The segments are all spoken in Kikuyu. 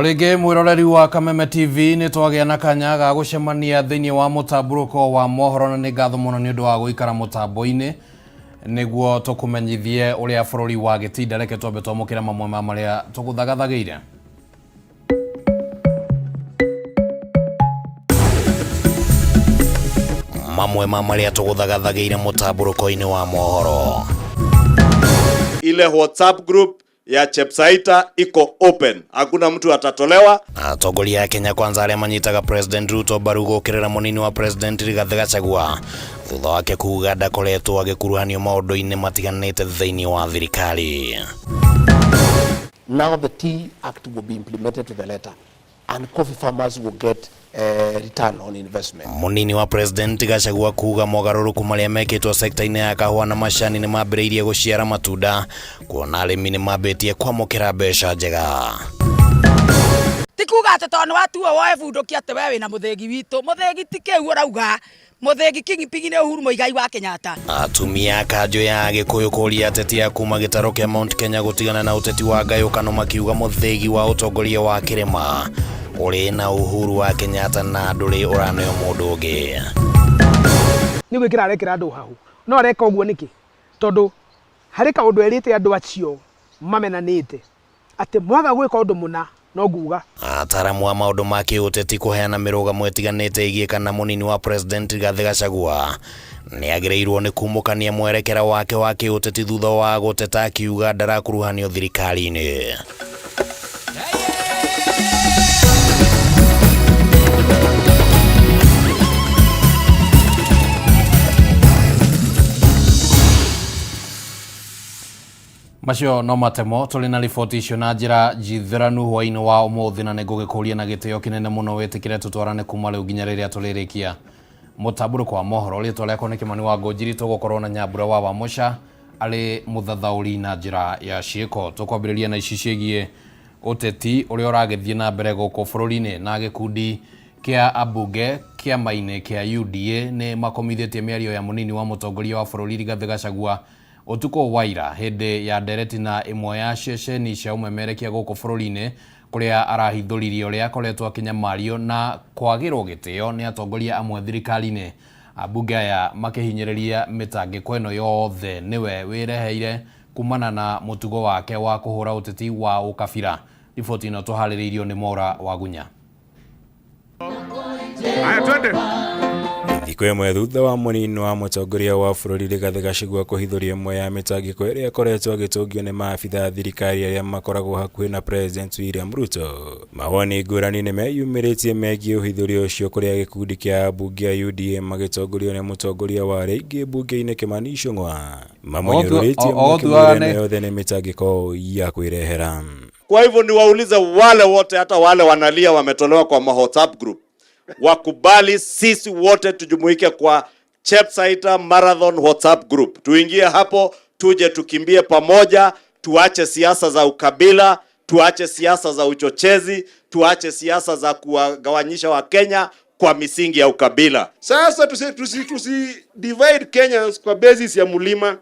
Rĩngĩ mwĩroreri wa Kameme TV, nĩ twagĩa na kanya ga gũcemania thĩinĩ wa mũtambũrũko wa mohoro, na nĩ ngatho mũno nĩ ũndũ wa gũikara mũtambo-inĩ nĩguo tũkũmenyithie ũrĩa bũrũri wa gĩtinda. Reke twambe twamũkĩre mamwe ma marĩa tũgũthagathagĩire. Mamwe ma marĩa tũgũthagathagĩire mũtambũrũko-inĩ wa mohoro: Ile WhatsApp group ya Chepsaita iko open, hakuna mtu atatolewa. Atongoria a Kenya Kwanza arĩa manyitaga President Ruto mbaru gũkĩrĩra mũnini wa President Rigathĩ Gachagua thutha wake kuga ndakoretwo agĩkuruhanio maũndũ-inĩ matiganĩte thĩinĩ wa thirikari. Now the Tea Act will be implemented to the letter and coffee farmers will get return on investment. Mũnini wa President Gachagua kuga mogarũrũku marĩa mekĩtwo sekta-inĩ ya kahũa na macani nĩ mambĩrĩirie gũciara matunda, kuona arĩmi nĩ mambĩtie kwamũkĩra mbeca njega. Ti kuga atĩ tondũ nĩ watuo woe bunduki atĩ we wĩna mũthĩgi witũ. Mũthĩgi ti kĩu ũrauga. Mũthĩgi kingpin nĩ Uhuru Muigai wa Kenyatta. Atumia a kanjũ ya Agĩkũyũ kũria ateti a kuma gĩtarũ kĩa Mount Kenya gũtigana na ũteti wa ngayũkano, makiuga mũthĩgi wa ũtongoria wa kĩrĩma ũrĩ na Uhuru wa Kenyatta na ndũrĩ ũraneo mũndũ ũngĩ. Nĩ gwĩkĩra arekĩra andũ hahu, no areka ũguo nĩkĩ? Tondũ harĩ kaũndũ erĩte andũ acio mamenanĩte atĩ mwaga gwĩka ũndũ mũna no nguga. Ataramu a maũndũ ma kĩũteti kũheana mĩrũgamo ĩtiganĩte ĩgiĩ kana mũnini wa President Rigathĩ Gachagua nĩ agĩrĩirwo nĩ kumũkania mwerekera wake wa kĩũteti thutha wa gũteta akiuga ndarakuruhanio thirikari-inĩ. Macio no matemo tũrĩ na riboti icio na njĩra njitheranu hwaĩ-inĩ wa ũmũthĩ, na nĩngũgĩkũria na gĩtĩo kĩnene mũno wĩtĩkĩre tũtwarane kuma rĩu nginya rĩrĩa tũrĩrĩkia mũtambũrũko wa mohoro. Rĩtwa rĩakwa nĩ Kĩmani wa Ngũnjiri. Tũgũkorwo na Nyambura wa Wamũca arĩ mũthathaũri na njĩra ya ciĩko. Tũkwambĩrĩria na ici ciĩgiĩ ũteti ũrĩa ũragĩthiĩ na mbere gũkũ bũrũri-inĩ, na gĩkundi kĩa ambunge kĩama-inĩ kĩa UDA nĩ makomithĩtie mĩario ya mũnini wa mũtongoria wa bũrũri Rigathĩ Gachagua ũtukũ wa ira hĩndĩ ya ndereti na ĩmwe ya ceceni cia ũmemerekia gũkũ bũrũri-inĩ, kũrĩa arahithũririe ũrĩa akoretwo akĩnyamario na kwagĩrwo gĩtĩo nĩ atongoria amwe thirikari-inĩ. Ambunge aya makĩhinyĩrĩria mĩtangĩko ĩno yothe nĩwe wĩreheire kumana na mũtugo wake wa kũhũra ũteti wa ũkabira. Riboti ĩno tũharĩrĩirio nĩ Mora Wagunya. Haya, twende. Thikũ ĩmwe thutha wa mũnini wa mũtongoria wa bũrũri Rigathĩ Gachagua kũhithũria ĩmwe ya mĩtangĩko ĩrĩa ĩkoretwo agĩtũngio nĩ maabitha a thirikari arĩa makoragwo hakuhĩ na President William Ruto, mawoni ngũrani nĩ meyumĩrĩtie megiĩ ũhithũria ũcio, kũrĩa gĩkundi kĩa ambunge a UDA magĩtongorio nĩ mũtongoria wa arĩa aingĩ mbunge-inĩ Kimani Ichung'wa mamũnyũrũrĩtie makĩmwĩra ĩno yothe nĩ mĩtangĩko ya kwĩrehera. Kwa hivyo niwaulize wale wote, hata wale wanalia wametolewa kwa ma WhatsApp group, wakubali sisi wote tujumuike kwa Chepsaita Marathon WhatsApp group. Tuingie hapo, tuje tukimbie pamoja, tuache siasa za ukabila, tuache siasa za uchochezi, tuache siasa za kuwagawanyisha Wakenya kwa misingi ya ukabila. Sasa tusi divide Kenyans kwa basis ya mulima.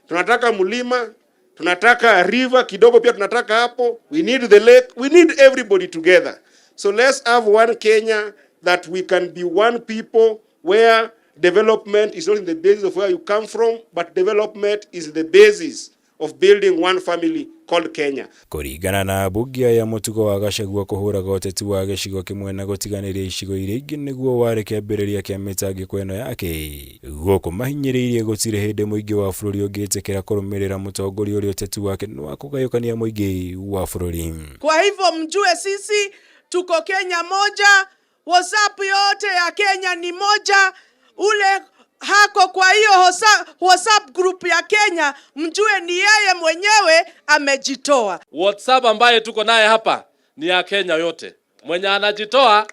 Tunataka mulima, tunataka river kidogo pia tunataka hapo. We need the lake, we need everybody together. So let's have one Kenya that we can be one people, where development is not in the basis of where you come from, but development is the basis of building one family called Kenya. Kũringana na ambunge aya, mũtugo wa Gachagua kũhũraga ũteti wa gĩcigo kĩmwe na gũtiganĩria icigo iria ingĩ nĩguo warĩ kĩambĩrĩria kĩa mĩtangĩko ĩno yake. Gũkũ mahinyĩrĩirie gũtirĩ hĩndĩ mũingĩ wa bũrũri ũngĩtĩkĩra kũrũmĩrĩra mũtongoria ũrĩa ũteti wake nĩ wa kũgayũkania mũingĩ wa bũrũri. Kwa hivyo mjue sisi tuko Kenya moja, WhatsApp yote ya Kenya ni moja. Ule hako kwa hiyo WhatsApp group ya Kenya, mjue ni yeye mwenyewe amejitoa. WhatsApp ambaye tuko naye hapa ni ya Kenya yote. Mwenye anajitoa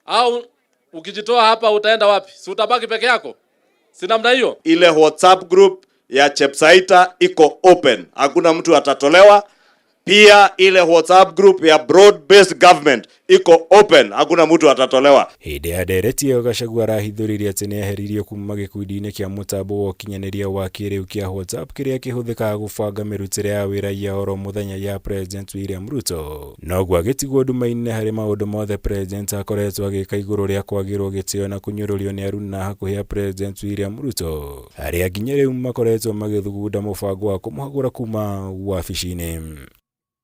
au ukijitoa hapa utaenda wapi? Si utabaki peke yako? Si namna hiyo? Ile WhatsApp group ya Chepsaita iko open, hakuna mtu atatolewa. Pia ile WhatsApp group ya broad based government iko open, hakuna mtu atatolewa. Hĩndĩ ya ndereti ĩyo Gachagua arahithũririe atĩ nĩeheririo kuma gĩkundi-inĩ kĩa mũtambo wa ũkinyanĩria wa kĩrĩu kĩa WhatsApp kĩrĩa kĩhũthĩkaga gũbanga mĩrutĩre ya wĩra ya oro mũthenya ya President William Ruto. Noguo agĩtigwo nduma-inĩ harĩ maũndũ mothe President akoretwo agĩka igũrũ rĩa kwagĩrwo gĩtĩo na kũnyũrũrio nĩ aruna hakuhĩ a President William Ruto arĩa nginya rĩu makoretwo magĩthugunda mũbango wa kũmũhagũra kuma wabici-inĩ.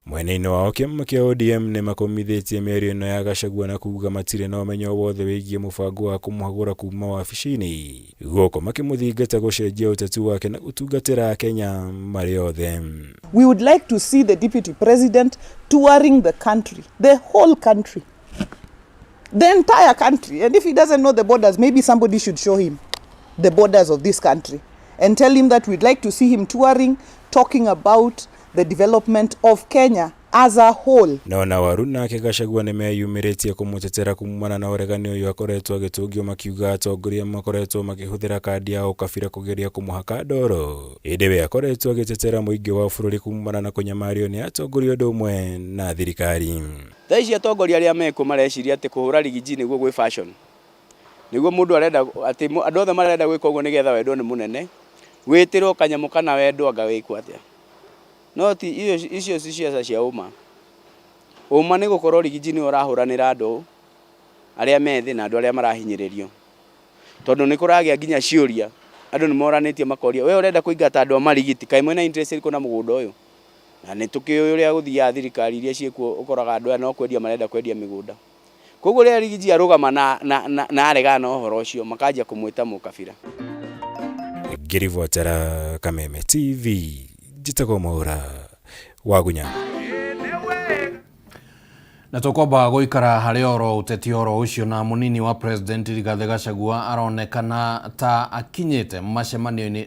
Mwena-inĩ wao kĩama kĩa ODM nĩ makũmithĩtie mĩario ĩno ya Gachagua na kuga matirĩ na ũmenyo wothe wĩgiĩ mũbango wa kũmũhagũra kuma wabici-inĩ gũkũ makĩmũthingata gũcenjia ũteti wake na gũtungatĩra Akenya marĩ othe. We would like to see the deputy president touring the country, the whole country, the entire country. And if he doesn't know the borders, maybe somebody should show him the borders of this country and tell him that we'd like to see him touring, talking about the development of Kenya as a whole. No na Waru nake Gachagua nĩ meyumĩrĩtie kũmũtetera kumana na ũregani ũyũ akoretwo agĩtũngio makiuga atongoria makoretwo makĩhũthĩra kandi ya ũkabira kũgeria kũmũhaka ndoro ĩndĩ we akoretwo agĩtetera mũingĩ wa bũrũri kumana na kũnyamario nĩ atongoria ũndũ ũmwe na thirikari. Thaa ici atongoria arĩa mekuo mareciria atĩ kũhũra rigiji nĩguo gwĩ fashion, nĩguo mũndũ arenda atĩ andũ othe marenda gwĩka ũguo nĩgetha wendwo nĩ mũnene, wĩtĩrwo kanyamũ kana wendwo anga wĩkwo atĩa. No ti icio ci ciaca cia ũma. Ũma nĩ gũkorwo rigiji nĩwe ũrahũranĩra andũ arĩa me thĩ na andũ arĩa marahinyĩrĩrio. Tondũ nĩ kũragĩa nginya ciũria, andũ nĩ moranĩtie makoria, we ũrenda kũingata andũ a marigiti, kaĩ mwĩna interest ĩrĩkũ na mũgũnda ũyũ? Na nĩ tũkĩũĩ ũrĩa gũthiaga thirikari iria ciĩkuo ũkoraga andũ aya no kwendia marenda kwendia mĩgũnda. Koguo rĩrĩa rigiji arũgama na aregana na ũhoro ũcio, makanjia kũmwĩta mũkabira. Ngĩribotera Kameme TV, njĩtagwo Mwaũra Wagunya. Na tũkwamba gũikara harĩ oro ũteti oro ũcio na mũnini wa President Rigathĩ Gachagua aronekana ta akinyĩte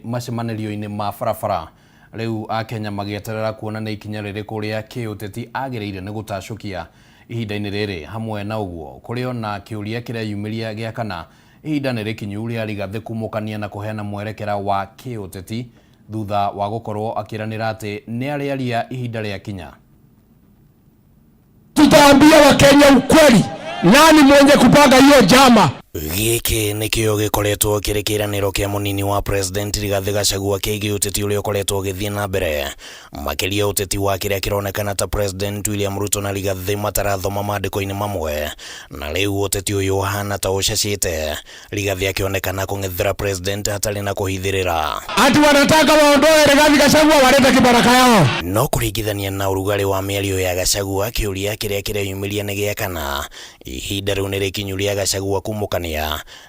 macemanĩrio-inĩ ma barabara rĩu Akenya magĩeterera kuona nĩ ikinya rĩrĩkũ rĩa kĩũteti agĩrĩire nĩ gũtacũkia ihinda-inĩ rĩrĩ. Hamwe na ũguo kũrĩ ona kĩũria kĩreyumĩria gĩa kana ihinda nĩ rĩkinyu rĩa Rigathĩ kumũkania na kũheana mwerekera wa kĩũteti thutha wa gũkorwo akĩranĩra atĩ nĩ arĩaria ihinda rĩakinya. Tutaambia Wakenya ukweli, nani mwenye kupanga hiyo njama? Gĩkĩ nĩkĩo gĩkoretwo kĩrĩ kĩĩranĩro kĩa mũnini wa President Rigathĩ Gachagua kĩgiĩ ũteti ũrĩa ũkoretwo ũgĩthiĩ na mbere, makĩria ũteti wa kĩrĩa kĩronekana ta President William Ruto na Rigathĩ matarathoma maandĩko-inĩ mamwe, na rĩu ũteti ũyũ ũhana ta ũcacĩte, Rigathĩ akĩonekana kũng'ethera President hatarĩ na kũhithĩrĩra. Ati wanataka waondoe Rigathi Gachagua walete kibaraka yao. No kũringithania na ũrugarĩ wa mĩario ya Gachagua, kĩũria kĩrĩa kĩreyumĩria nĩ gĩa kana ihinda rĩu nĩ rĩkinyu rĩa Gachagua kumũkania,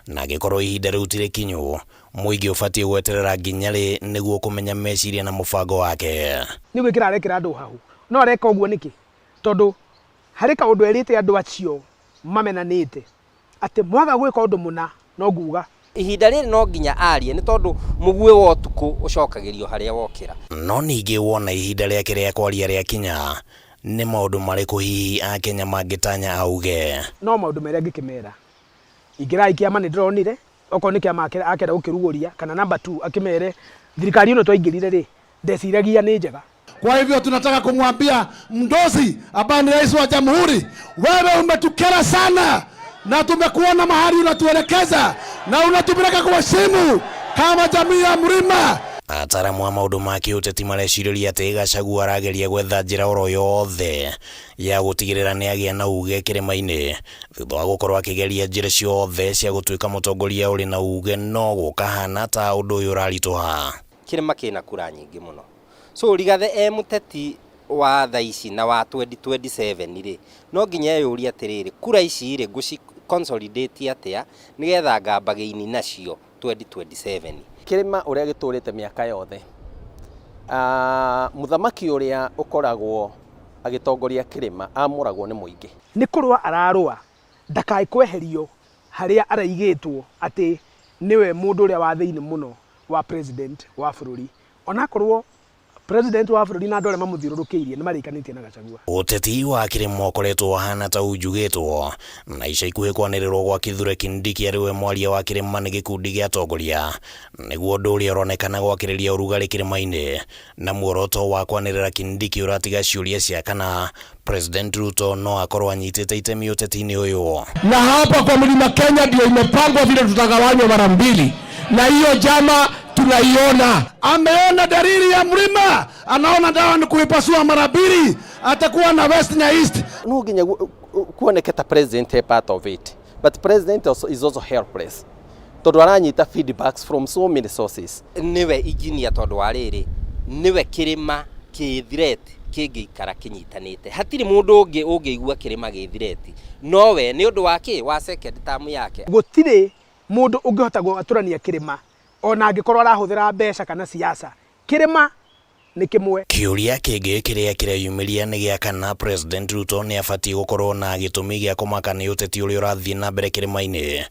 na angĩkorwo ihinda rĩu ti rĩkinyu, mũingĩ ũbatiĩ gweterera nginya rĩ nĩguo kũmenya meciria na mũbango wake. Nĩ gwĩkĩra arekĩra andũ ũhahu, no areka ũguo nĩkĩ? Tondũ harĩ kaũndũ erĩte andũ acio mamenanĩte atĩ mwaga gwĩka ũndũ mũna no nguga. Ihinda rĩrĩ no nginya arie nĩ tondũ mũguĩ wa ũtukũ ũcokagĩrio harĩa wokĩra. No ningĩ wona ihinda rĩake rĩa kwaria rĩakinya, nĩ maũndũ marĩkũ hihi Akenya mangĩtanya auge? No maũndũ merĩa ngĩkĩmera ingĩrai kĩama nĩ ndĩronire okorwo nĩ kĩama akenda gũkĩrugũria, kana number 2 akĩmere thirikari ĩno twaingĩrire rĩ ndeciragia nĩ njega. Kwa hivyo tunataka kumwambia Mdosi ambaye ni rais wa jamhuri, wewe umetukera sana na tumekuona mahali unatuelekeza na unatupeleka kwa simu kama jamii ya mlima. Ataaramu a maũndũ ma kĩũteti marecirĩria atĩ Gachagua arageria gwetha njĩra oro yothe ya gũtigĩrĩra nĩ agĩa na uge kĩrĩma-inĩ thutha wa gũkorwo akĩgeria njĩra ciothe cia gũtuĩka mũtongoria ũrĩ na uge, no gũkahana ta ũndũ ũyũ ũraritũha. Kĩrĩma kĩna kura nyingĩ mũno. So Rigathĩ e mũteti wa thaa ici na wa 2027 rĩ, no nginya eyũrie atĩrĩrĩ, kura ici rĩ ngũci consolidate atĩa nĩgetha ngambagĩini nacio 2027. Kĩrĩma ũrĩa gĩtũrĩte mĩaka yothe, mũthamaki ũrĩa ũkoragwo agĩtongoria kĩrĩma amũragwo nĩ mũingĩ. Nĩ kũrũa ararũa ndakae kweherio harĩa araigĩtwo atĩ nĩwe mũndũ ũrĩa wa thĩinĩ mũno wa president wa bũrũri, onakorwo President wa bũrũri na andũ arĩa mamũthiũrũrũkĩirie nĩ marĩkanĩtie na Gachagua. Ũteti wa kĩrĩma ũkoretwo ũhana ta unjugĩtwo na ica ikuhĩ kwanĩrĩrwo gwa Kithure Kindiki arĩ we mwaria wa kĩrĩma nĩ gĩkundi gĩa atongoria nĩguo ũndũ ũrĩa ũronekana gwakĩrĩria ũrugarĩ kĩrĩma-inĩ na muoroto wa kwanĩrĩra Kindiki ũratiga ciũria cia kana President Ruto no akorwo anyitĩte itemi ũteti-inĩ ũyũ. Na hapa kwa Mlima Kenya ndio imepangwa vile tutagawanywa mara mbili, na hiyo jama tunaiona. Ameona dalili ya mlima, anaona dawa ni kuipasua mara mbili, atakuwa na west na east. No nginya kuoneke ta president e part of it, but president also is also helpless tondu aranyita feedbacks from so many sources. Niwe engineer tondu wa riri niwe kirima ki threat kĩngĩikara kĩnyitanĩte hatirĩ mũndũ ũngĩ ũngĩigua kĩrĩma gĩ threat nowe nĩ ũndũ wa kĩ wa second term yake. Gũtirĩ mũndũ ũngĩhota gwatũrania kĩrĩma ona angĩkorwo arahũthĩra mbeca kana siasa. Kĩrĩma nĩ kĩmwe. Kĩũria kĩngĩ kĩrĩa kĩreyumĩria nĩ gĩa kana President Ruto nĩ abatiĩ gũkorwo na gĩtũmi gĩa kũmaka nĩ ũteti ũrĩa ũrathiĩ na mbere kĩrĩma-inĩ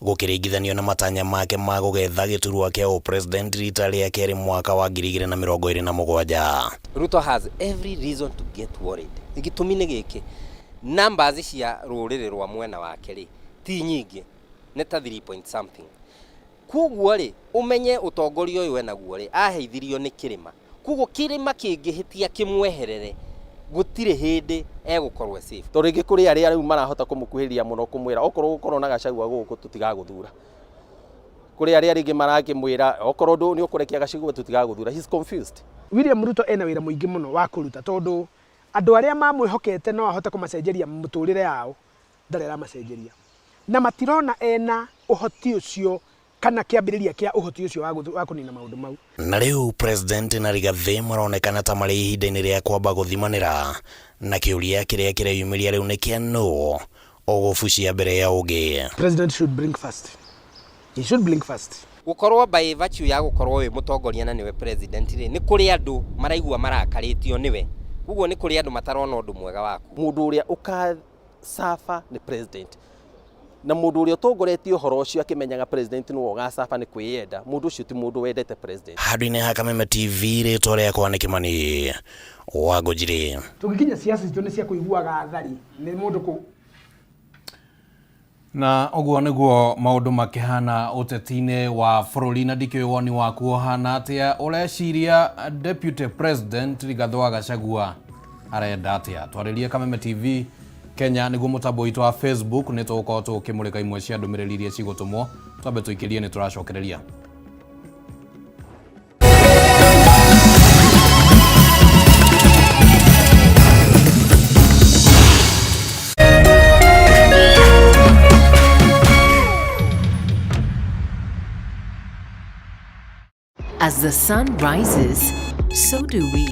gũkĩringithanio na matanya make ma gũgetha gĩturwa kĩa ũpresident rita rĩa kerĩ mwaka wa 2027. Ruto has every reason to get worried. Gĩtũmi nĩ gĩkĩ, numbers cia rũrĩrĩ rwa mwena wake rĩ ti nyingĩ, nĩ ta 3 point something. Koguo rĩ ũmenye ũtongoria ũyũ enaguo rĩ aheithirio nĩ kĩrĩma, koguo kĩrĩma kĩngĩhĩtia kĩmweherere gũtirĩ hĩndĩ egũkorwo safe. Tondũ rĩngĩ kũrĩ arĩa rĩu marahota kũmũkuhĩrĩria mũno kũmwĩra okorwo gũkorwo na Gachagua gũkũ tũtigagũthura, kũrĩ arĩa rĩngĩ marakĩmwĩra okorwo nĩ ũkũrekia Gachagua tũtigagũthura. He's confused. William Ruto ena wĩra mũingĩ mũno wa kũruta tondũ andũ arĩa mamwĩhokete no ahote kũmacenjeria mũtũrĩre yao, ndarĩ aramacenjeria, na matirona ena ũhoti ũcio kana kĩambĩrĩria kĩa ũhoti ũcio wa kũnina maũndũ mau. Na rĩu President na Rigathi maronekana ta marĩ ihinda-inĩ rĩa kwamba gũthimanĩra, na kĩũria kĩrĩa kĩreyumĩria rĩu nĩ kĩa nũ ũgũbucia mbere ya ũngĩ. President should blink first. He should blink first. Gũkorwo by virtue ya gũkorwo wĩ mũtongoria na nĩwe president rĩ, nĩ kũrĩ andũ maraigua marakarĩtio nĩwe, koguo nĩ kũrĩ andũ matarona ũndũ mwega waku. Mũndũ ũrĩa ũgacaba nĩ president, na mũndũ ũrĩa ũtongoretie ũhoro ũcio akĩmenyaga president nĩwe ũgacaba nĩ kwĩyenda, mũndũ ũcio ti mũndũ wendete president. Handũ-inĩ ha Kameme TV, rĩtwa rĩakwa nĩ Kĩmani wa Ngũnjiri. Tũgĩkinya siasa citũ nĩ cia kũiguaga thari nĩ mũndũ kũ Na ũguo nĩguo maũndũ makĩhana ũteti-inĩ wa bũrũri, na ndikĩũĩ woni waku ũhana atĩa. Ũreciria Deputy President Rigathĩ wa Gachagua arenda atĩa? Twarĩrie Kameme TV Kenya nĩguo mũtambo witũ wa Facebook, nĩ tũgũkorwo tũkĩmũrĩka imwe cia ndũmĩrĩri iria cigũtũmwo. Twambe tũikĩrie nĩ tũracokereria. As the sun rises, so do we,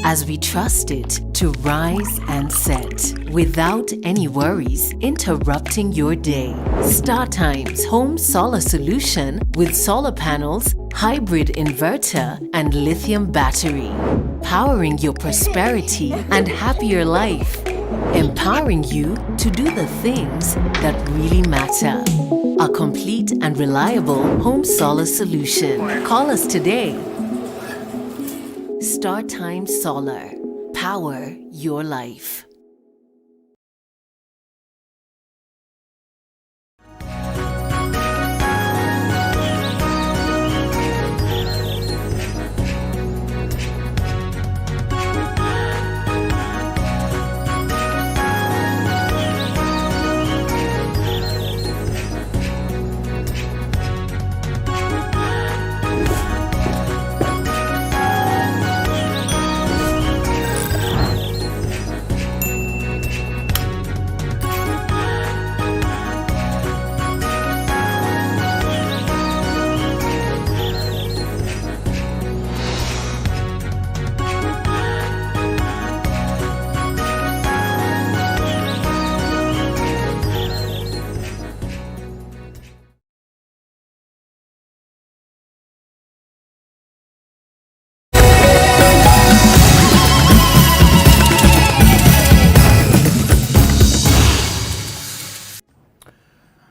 as we trust it to rise and set without any worries interrupting your day. StarTimes Home Solar Solution with solar panels, hybrid inverter, and lithium battery. Powering your prosperity and happier life. Empowering you to do the things that really matter. A complete and reliable home solar solution. Call us today. StarTimes Solar. Power your life.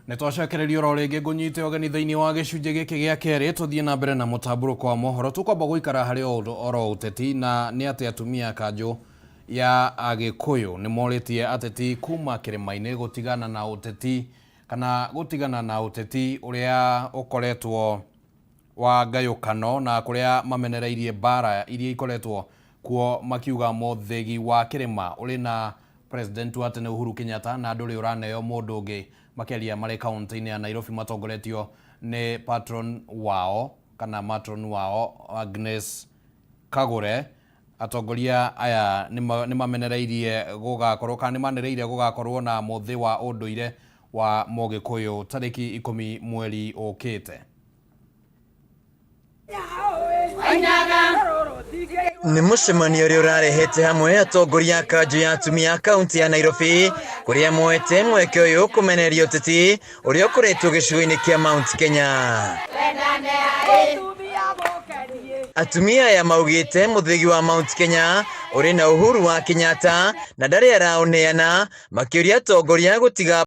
Nĩ twacokereria oro rĩngĩ ngũnyite ũgeni thĩinĩ wa gĩcunjĩ gĩkĩ gĩa kerĩ tũthiĩ na mbere na mũtambũrũko wa mohoro. Tũkwamba gũikara harĩ oro ũteti, na nĩ atĩ atumia kanjũ ya Agĩkũyũ nĩ morĩtie ateti kuma kĩrĩma-inĩ gũtigana na ũteti kana gũtigana na ũteti ũrĩa ũkoretwo wa ngayũkano, na kũrĩa mamenereirie mbara iria ikoretwo kuo, makiuga mũthĩgi wa kĩrĩma ũrĩ na president wa tene Uhuru Kenyatta na ndũrĩ ũraneo mũndũ ũngĩ. Makĩaria marĩ kaunti-inĩ ya Nairobi matongoretio nĩ patron wao kana matron wao Agnes Kagure, atongoria aya nĩ mamenereirie gũgakorwo kana nĩ manĩrĩire gũgakorwo na mũthĩ wa ũndũire wa Mũgĩkũyũ tarĩki 10 mweri ũkĩte. Nĩ mũcemanio ũrĩa ũrarehete hamwe atongoria a kanjũ ya atumia a kaunti ya Nairobi, kũrĩa moete mweke ũyũ kũmenereria ũteti ũrĩa ũkoretwo gĩcigo-inĩ kĩa Mount Kenya. Atumia aya maugĩte mũthĩgi wa Mount Kenya ũrĩ na Uhuru wa Kenyatta na ndarĩ araũneana, makĩũria atongoria gũtiga